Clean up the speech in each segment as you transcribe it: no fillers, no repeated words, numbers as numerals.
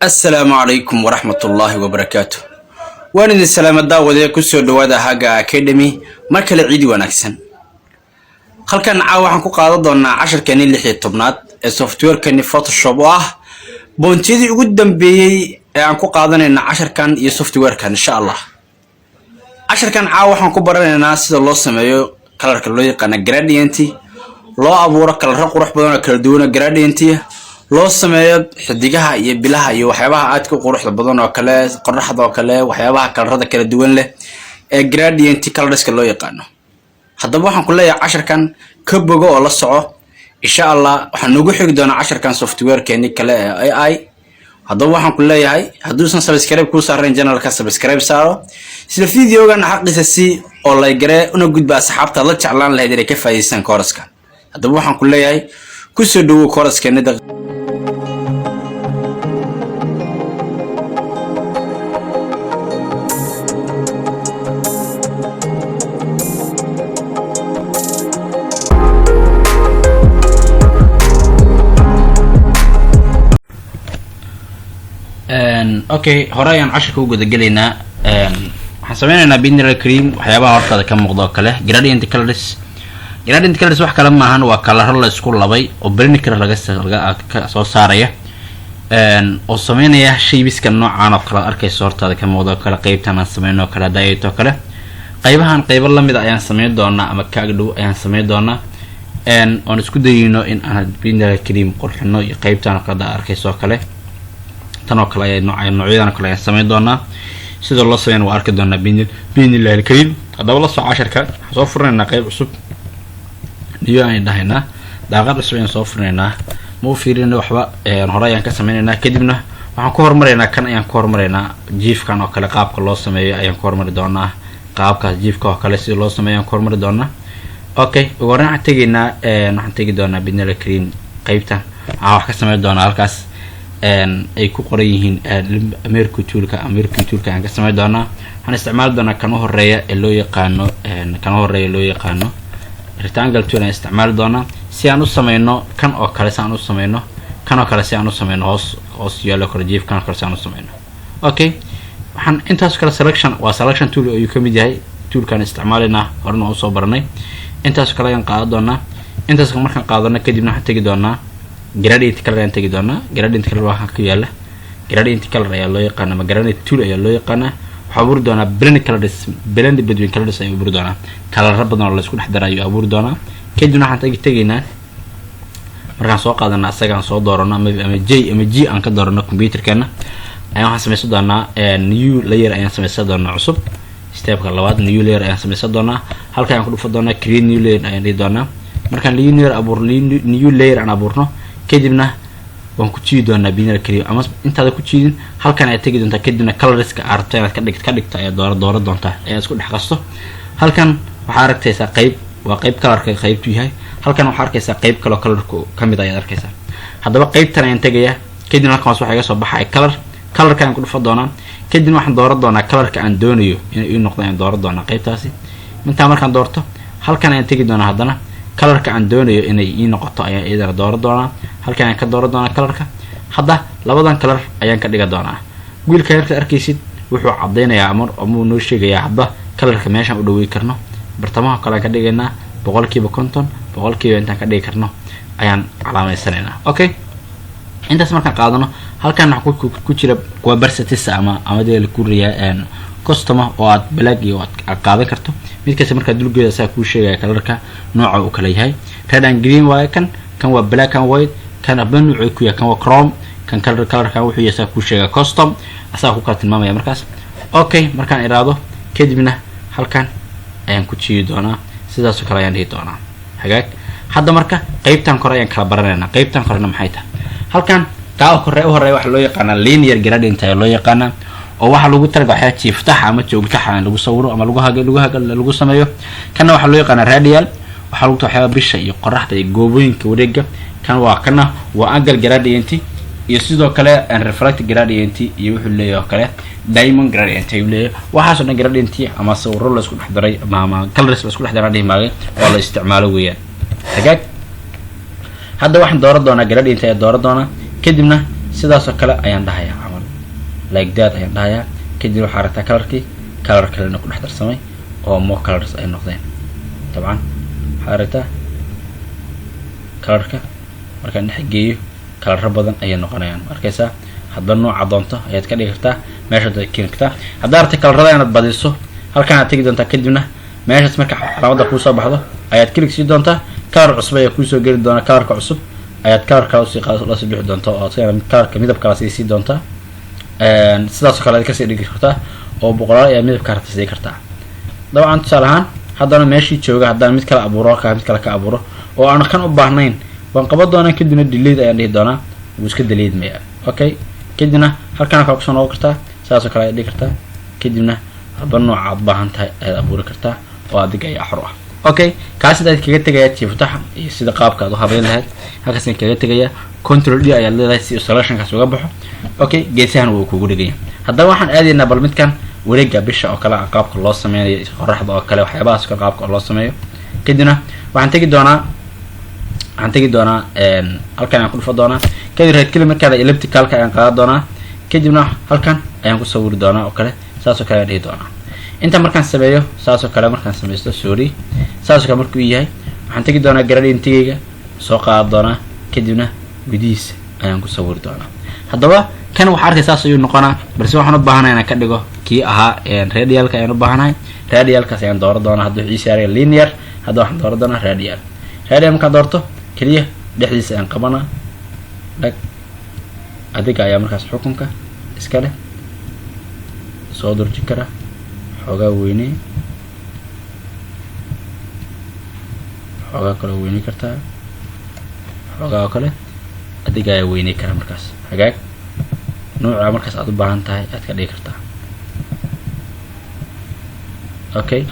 Assalaamu calaykum waraxmatullaahi wabarakaatu. Waan idin salaama, daawadee. Kusoo dhawaada Haga Academy mar kale. Ciidi wanaagsan. Halkan caawa waxaan ku qaadan doonaa casharkeeni 16aad ee softwarekani Photoshop, oo ah boontiyadii ugu dambeeyey ee aan ku qaadanayna casharkan iyo softwarekan, insha Allah. Casharkan caawa waxaan ku baranaynaa sida loo sameeyo colorka loo yaqaana gradient, loo abuuro coloro qurux badan oo kala duwan oo gradient, loo sameeyo xidigaha iyo bilaha iyo waxyaabaha aadka u quruxda badan oo kale, qoraxda oo kale, waxyaabaha colorada kala duwan leh ee gradient colorska loo yaqaano. Haddaba waxaan ku leeyahay, casharkan ka bogo oo la soco, insha Allah. Waxaan noogu xigi doonaa casharkan softwarekeeni kale ee AI. Haddaba waxaan ku leeyahay, hadduusan subscribe kuu saarayn channelka, subscribe saaro sida videogan xaqiisa si oo like garee, una gudba asxaabta la jeclaan lahayd inay ka faa'iideystaan coursekan. Haddaba waxaan ku leeyahay, kusoo dhawow coursekeeni. Okay, hore ayaan casharka u gudagelaynaa. Waxaan sameynaynaa, bi'idnil kariim, waxyaabaha hortaada ka muuqda oo kale, gradient colors. Gradient colors wax kale maahan, waa coloro la isku labay oo blend color laga ka soo saaraya oo sameynaya shapeska noocaan oo kale arkayso hortaada ka muuqda oo kale. Qeybtan aan sameyno oo kale, hadda oo kale, qaybahan qaybo lamida ayaan sameyn doonaa ama ka agdhow ayaan sameyn doonaa, oon isku dayeyno in aan bi'idnil kariim qurxino. Iyo qeybtan oo kale hadda arkayso oo kale, tan oo kale ayaa nooc noocyadan oo kale ayaan sameyn doonaa. Sida loo sameyn waa arki doonaa bi'idnillahi alkariim. Haddaba la soco casharka. Waxaan soo furinaynaa qeyb cusub, new ayaan dhahaynaa, daaqad cusub ayaan soo furinaynaa. Ma u fiirina waxba, hore ayaan ka sameynaynaa. Kadibna waxaan ku horumaraynaa, kan ayaan ku horumaraynaa, jiifkan oo kale qaabka loo sameeyo ayaan ku horumari doonaa. Qaabkaas jiifka oo kale sida loo sameeyo ayaan ku horumari doonaa. Okay, ugu horreyn waxaan tegaynaa, waxaan tegi doonaa, bi'idnil kariim, qeybtan. Waxaan wax ka sameyn doonaa halkaas ay ku qoran yihiin marquee toolka. Marquee toolka ayaan ka sameyn doonaa. Waxaan isticmaali doonaa kan u horeeya ee loo yaqaano, kan u horeeya loo yaqaano rectangle tool ayaan isticmaali doonaa, si aan u sameyno kan oo kale, si aan u sameyno kan oo kale, si aan u sameyno hoos hoos yaalo kale, jiif kan oo kale si aan u sameyno. Okay, waxaan intaas kale selection, waa selection tool ayuu kamid yahay toolkaan isticmaalaynaa, horena waan usoo baranay. Intaas kale ayaan qaadan doonaa. Intaas markaan qaadano kadibna waxaan tegi doonaa gradient color ayaan tegi doonaa. Gradient color waxaa ku yaala, gradient color ayaa loo yaqaana ama gradient tool ayaa loo yaqaanaa. Waxaa abuuri doonaa blend colors, blend between colors ayuu abuuri doonaa. Coloro badan oo la isku dhex dara ayuu abuuri doonaa. Kadibna waxaan tegaynaa, markaan soo qaadana asagaan soo doorano ama J ama G aan ka doorano computerkeena, ayaan waxaan sameysan doonaa new layer ayaan sameysan doonaa cusub. Stepka labaad, new layer ayaan sameysan doonaa. Halka ayaan ku dhufan doonaa, create new layer ayaan dhihi doonaa. Markaan new layer abuur, new layer aan abuurno kadibna waan ku jiidi doonaa, bi'idnil kariim. Ama intaada ku jiidin, halkan ayaad tegi doontaa. Kadibna colorska aad rabto inaad ka dhigto ayaad dooran doontaa, ayaad isku dhex qasto. Halkan waxaa aragtaysaa qeyb, waa qeyb colorka qeybtu yahay. Halkan waxaa arkaysaa qeyb kaloo colorka kamid ayaad arkaysaa. Haddaba qeybtan ayaan tegayaa. Kadibna halkan hoos waxaa iga soo baxaya color. Colorka ayaan ku dhufan doonaa. Kadibna waxaan dooran doonaa colorka aan doonayo inay ii noqdo ayaan dooran doonaa qeybtaasi. Intaa markaan doorto, halkan ayaan tegi doonaa. Haddana colorka aan doonayo inay ii noqoto ayaan iyadana dooran doonaa. Halkan ayaan ka dooran doonaa colorka. Hadda labadan color ayaan ka dhiga doonaa. Wiilka markaad arkaysid wuxuu cadaynayaa ama amuu noo sheegayaa hadba colorka meeshaan u dhawey karno. Bartamaha kale aan ka dhigaynaa 50%, boqolkiiba intaan ka dhigi karno ayaan calaameysanaynaa. Okay, intaas markaan qaadano, halkan waxaa ku jira kuwa presets ama dee ku riyaa custom oo aad black iyo aad qaadan karto. Mid kasta markaa dulgeeda asaa kuu sheegaya colorka nooca uu kala yahay. Red and green waaye kan, kan waa black and white, kan aba nuuc ku yahay, kan waa chrome, kan colorkan wuxuu yahay asaa kuu sheegaya, custom asaa ku kala tilmaamaya markaas. Okay, markaan iraado kadibna halkan ayaan ku jiidi doonaa, sidaasoo kale ayaan dhihi doonaa. Hagaag, hadda marka qeybtan kore ayaan kala baranaynaa. Qeybtan korena maxay tahay? Halkan kaa kore u horeeya waxaa loo yaqaanaa linear gradient ayaa loo yaqaanaa, oo waxaa lagu talaga waxyaa jiiftaxa ama joogtaxa in lagu sawiro ama lagu haga lagu haga lagu sameeyo. Kanna waxaa loo yaqaanaa radial, waxaa lagu waxyaaba bisha iyo qoraxda iyo goobooyinka wareega. Kan waa, kana waa angle gradient iyo sidoo kale reflect gradient iyo wuxuu leeyahay oo kale diamond gradient ayuu leeyahay. Waxaasoo dhan gradient ama sawiro la isku dhex daray ama colors la isku dhex daray dhihi maagay oo la isticmaalo weeyaan. Hagaag, hadda waxaan dooran doonaa gradient ayaa dooran doonaa. Kadibna sidaasoo kale ayaan dhahayaa. Like that ayaan dhahayaa. Kadib waxaa aragtaa colorkii color kalena ku dhex darsamay oo more colors ay noqdeen. Dabcan waxaa aragtaa colorka markaan dhex geeyo coloro badan ayay noqonayaan. Arkaysaa, hadba nooca doonto ayaad ka dhigi kartaa, meeshaad keeni kartaa. Haddaa rabta colorada inaad badiso, halkan aad tegi doontaa. Kadibna meeshaas marka calaamada kuusoo baxdo ayaad click sii doontaa. Color cusub ayaa kuusoo geli doona. Colorka cusub ayaad color kale usii lasii bixi doonta oo colorka midab kala sii doontaa. Sidaasoo kale aad kasii dhigi kartaa oo boqolaal ayaa midabka rabta sii kartaa. Dabcan tusaale ahaan haddana meeshii jooga haddaan mid kale abuuro, halkaa mid kale ka abuuro oo aan kan u baahnayn, waan qaban doonaa. Kadibna delete ayaan dhihi doonaa, wuu iska delete maya. Okay, kadibna halkan kale kusoo noqon kartaa, saasoo kale ayaad dhigi kartaa. Kadibna hadba nooca aad u baahan tahay ayaad abuuri kartaa oo adiga ayaa xor ah. Okay, kaas intaad kaga tegaya jiifutaxa iyo sida qaabka aad u habeyn lahayd, halkaasaan kaga tegaya. Control D ayaad leedahay si selectionkaas uga baxo. Okay, geesahan wuu kugu dhigaya. Haddaba waxaan aadaynaa bal midkan wareega bisha oo kale ah, qaabka loo sameynayo, qoraxda oo kale, waxyaabahaas kale qaabka loo sameeyo. Kadibna waxaan tegi doonaa halkan ayaan ku dhufa doonaa. Kadib right click markaada, ellipticalka ayaan qaadan doonaa. Kadibna halkan ayaan ku sawiri doonaa oo kale, saas oo kale ayaan dhihi doonaa. Inta markaan sameeyo, saas oo kale markaan sameysto, sorry, saas oo kale markuu yahay, waxaan tegi doonaa gradientigayga soo qaadan doonaa. Kadibna gudihiisa ayaan ku sawiri doonaa. Haddaba kan waxaa arkay saas ayuu noqonaa, balse waxaan u baahanahay inaan ka dhigo kii ahaa radialka ayaan u baahanahay. Radialkaas ayaan dooran doonaa. Hadda wuxuu ii saaray linear, hadda waxaan dooran doonaa radial. Radial markaan doorto, keliya dhexdiisa ayaan qabanaa. Dhag, adiga ayaa markaas xukunka iska leh, soo durji kara, xoogaa weyney, xoogaa kaloo weyney kartaa, xoogaa oo kale adiga ayaa weyney kara. Markaas hagaag nooca markaas aad u baahan tahay aad ka dhigi kartaa. Okay,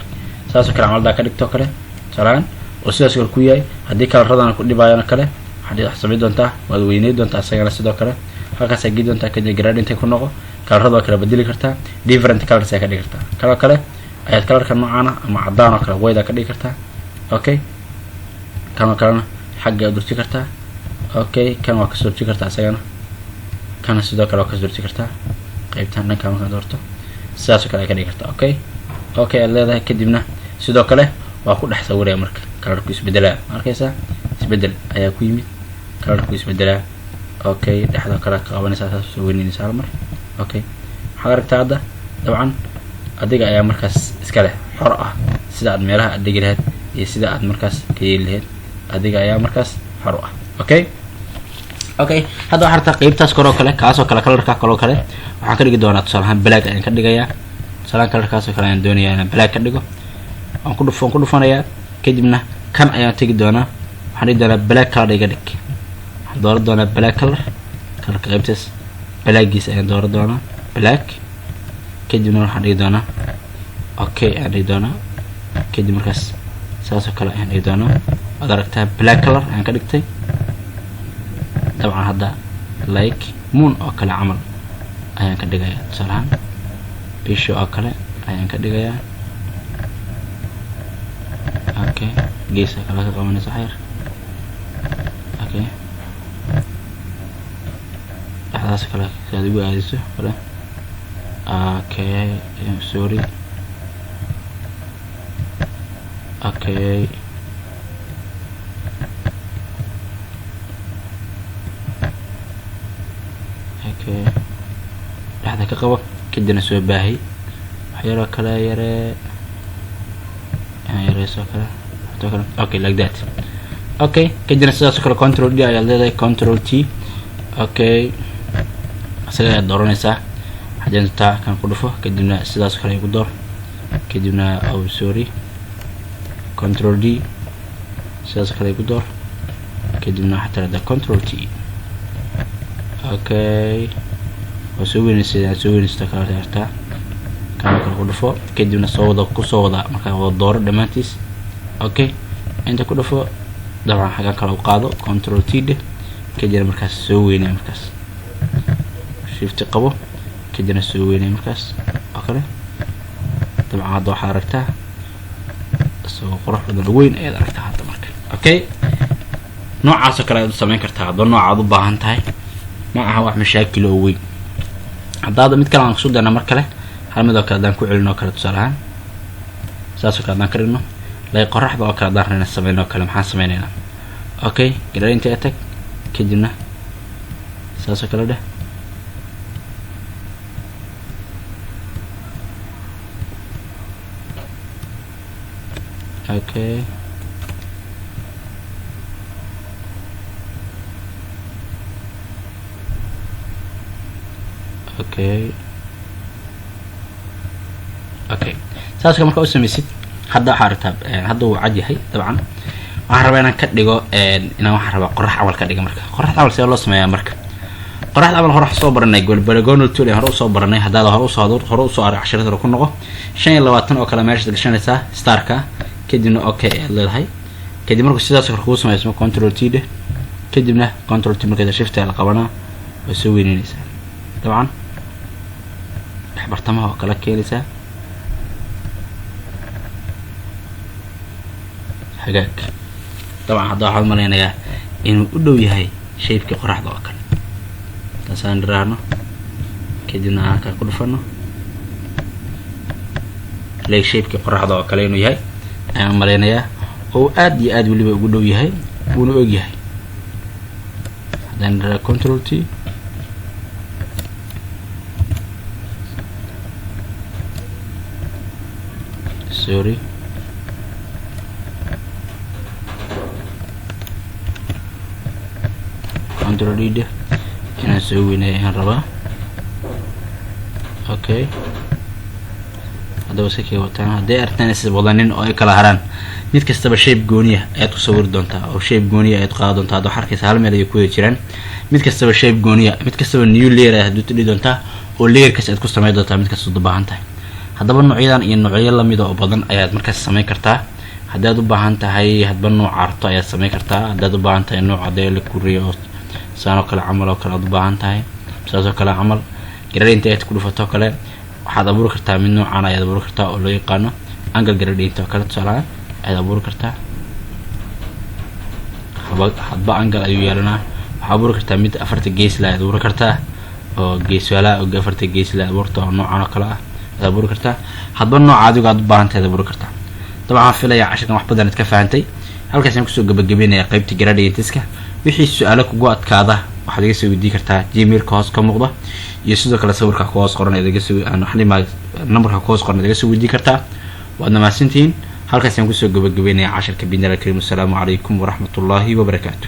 saasoo kale camaldaa ka dhigtoo kale tusaalahaan oo sidaas kale ku yahay. Haddii coloradana ku dhibaayona kale, waxaad wax samayn doontaa, waad weyney doontaa isagana. Sidoo kale halkaasaa gei doontaa. Kadib gradient ku noqo, colorada waa kala bedeli kartaa, different colors ayaa ka dhigi kartaa. Kaloo kale ayaad colorka noocaana ama cadaan oo kale, white aa ka dhigi kartaa. Okay, kan oo kalena xagga durji kartaa. Okay, kan waa kasoo durji kartaa isagana, kana sidoo kale waa kasoo durji kartaa. Qaybtan dhanka markaa doorto, sidaasoo kale ay ka dhigi kartaa. Okay, aad leedahay. Kadibna sidoo kale waa ku dhex sawiraya. Marka colorku isbedelaa, ma arkaysaa? Isbedel ayaa ku yimid, colorku isbedelaa. Okay, dhexdoo kale ka qabanaysaa, saas soo weyneysaa hal mar. Okay, waxaad aragtaa hadda dabcan adiga ayaa markaas iska leh, xor ah, sida aad meelaha aad dhigi lahayd iyo sida aad markaas ka yeeli lahayd, adiga ayaa markaas xor u ah. Okay, hadda waxaa aragtaa qeybtaas koroo kale, kaasoo kale, colorka kaloo kale waxaan ka dhigi doonaa tusaale ahaan black ayaan ka dhigayaa. Tusaalahaan colorkaasoo kale ayaan doonayaa inaan black ka dhigo. Waan ku dhufanayaa. Kadibna kan ayaan tegi doonaa, waxaan dhigi doonaa black color iga dhig. Waxaan dooran doonaa black color, colorka qeybtaas blackgiisa ayaan dooran doonaa, black. Kadibna waxaan dhigi doonaa okay ayaan dhigi doonaa. Kadib markaas saasoo kale ayaan dhigi doonaa. Waad aragtaa, black color ayaan ka dhigtay. Dabcan hadda like moon oo kale camal ayaan ka dhigayaa, tusaale ahaan bisha oo kale ayaan ka dhigayaa. Okay, geeska kale ka qabanaysa xayar. Okay, dhexdaas kale si aad ugu aadiso kale. Okay, sorry. Okay, dhexda ka qabo, kadibna soo baahi, wax yaroo kale yaree, yareyso kale kale. Okay, like that. Okay, kadibna sidaas oo kale Control D ayaad leedahay, Control T. Okay, isaga ayaad dooranaysaa. Waxaad doontaa kan ku dhufo, kadibna sidaas oo kale igu door. Kadibna, oh sorry, Control D, sidaas oo kale igu door. Kadibna waxaad tiraahdaa Control T. Okay, waa soo weynaysa, soo weynaysa kala artaa. Kana kale ku dhufo, kadibna soo wada, kusoo wada, markaa wada dooro dhammaantiis. Okay, inta ku dhufo, dabcan xaggan kale u qaado, Control T dheh. Kadibna markaas soo weynay, markaas Shift qabo, kadibna soo weynay markaas oo kale. Dabcan hadda waxaad aragtaa isagoo qurux badan, weyn ayaad aragtaa hadda marka. Okay, noocaas oo kale ayaad u samayn kartaa hadba nooca aad u baahan tahay. Ma aha wax mashaakil oo weyn. Haddaada mid kale aan kusoo dayna mar kale, hal mid oo kale haddaan ku celino oo kale, tusaale ahaan saas oo kale haddaan ka dhigno lay qoraxda oo kale haddaan rabna sameyno oo kale, maxaan sameynaynaa? Okay, gradient attack, kadibna saas oo kale dheh. Okay, okay, okay, saaska markaa u sameysid, hadda waxaa aragtaa hadda wuu cad yahay. Dabcan waxaan rabaa inaan ka dhigo, inaan waxaan rabaa qorax camal ka dhiga. Marka qorax camal see loo sameeyaa? Marka qoraxda camal hore soo baranay polygonal tool hore usoo baranay. Haddaad hore usoo arag casharada hore ku noqo. 25 oo kale meeshaad gashanaysaa starka, kadibna okay ayaad leedahay. Kadib markuu sidaas kor kugu sameysmo, control T dheh, kadibna control T markaad shift la qabanaa, waa soo weyneynaysaa. Dabcan dhex bartamaha oo kala keenaysaa. Hagaag. Dabcan hadda waxaad malaynayaa inuu u dhow yahay shaybkii qoraxda oo kale. Taasaan dhiraahno, kadibna aan halkaa ku dhufano, like shaybkii qoraxda oo kale inuu yahay ayaan malaynayaa, oo aad iyo aad weliba ugu dhow yahay, wuuna og yahay. Haddaan dhiraa control T, sorry, control D dheh, inaan soo weynayo ayaan rabaa. Okay, haddaba iska kay wataan. Hadday aragtaan is wadanin oo ay kala haraan, mid kastaba shape gooniya ayaad ku sawiri doontaa oo shape gooniya ayaad qaadan doontaa. Hadda waxaa arkaysa hal meel ayay ku wada jiraan. Mid kastaba shape gooniya, mid kastaba new layer ayaad haduu tidhi doontaa oo layerkaas aad ku samayn doontaa mid kastaad u baahan tahay. Haddaba noocyadan iyo noocyo lamida oo badan ayaad markaas samayn kartaa. Haddaad u baahan tahay hadba nooc arto ayaad samayn kartaa. Haddaad u baahan tahay nooc hadee la kuriyo oo saan oo kale camal oo kale aad u baahan tahay, saas oo kale camal gradient ayaad ku dhufato oo kale, waxaad abuuri kartaa mid noocan ayaad abuuri kartaa oo loo yaqaano angle gradient oo kale, tusaalahaan ayaad abuuri kartaa. Hadba angle ayuu yeelanaa. Waxaad abuuri kartaa mid afarta gees leh ayaad abuuri kartaa, oo geeswaalaha oo afarta gees leh abuurta oo noocan oo kale ah ayaad abuuri kartaa. Hadba nooca adigo aad u baahan tahay ayaad abuuri kartaa. Dabcan waxaan filayaa casharkan wax badan aad ka fahantay. Halkaas ayaan kusoo gabagabeynaya qaybta gradientiska. Wixii su-aalo kugu adkaada waxaad iga soo weydiin kartaa gmailka hoos ka muuqda, iyo sidoo kale sawirka ku hoos qoran ayaad iga soo, aan waxaan dhimaa numberka ku hoos qoran ayaad iga soo weydiin kartaa. Waad mahadsantihiin. Halkaas ayaan kusoo gabagabeynaya casharka. Bidnillaahi kariim. Assalaamu calaykum waraxmatullaahi wabarakaatu.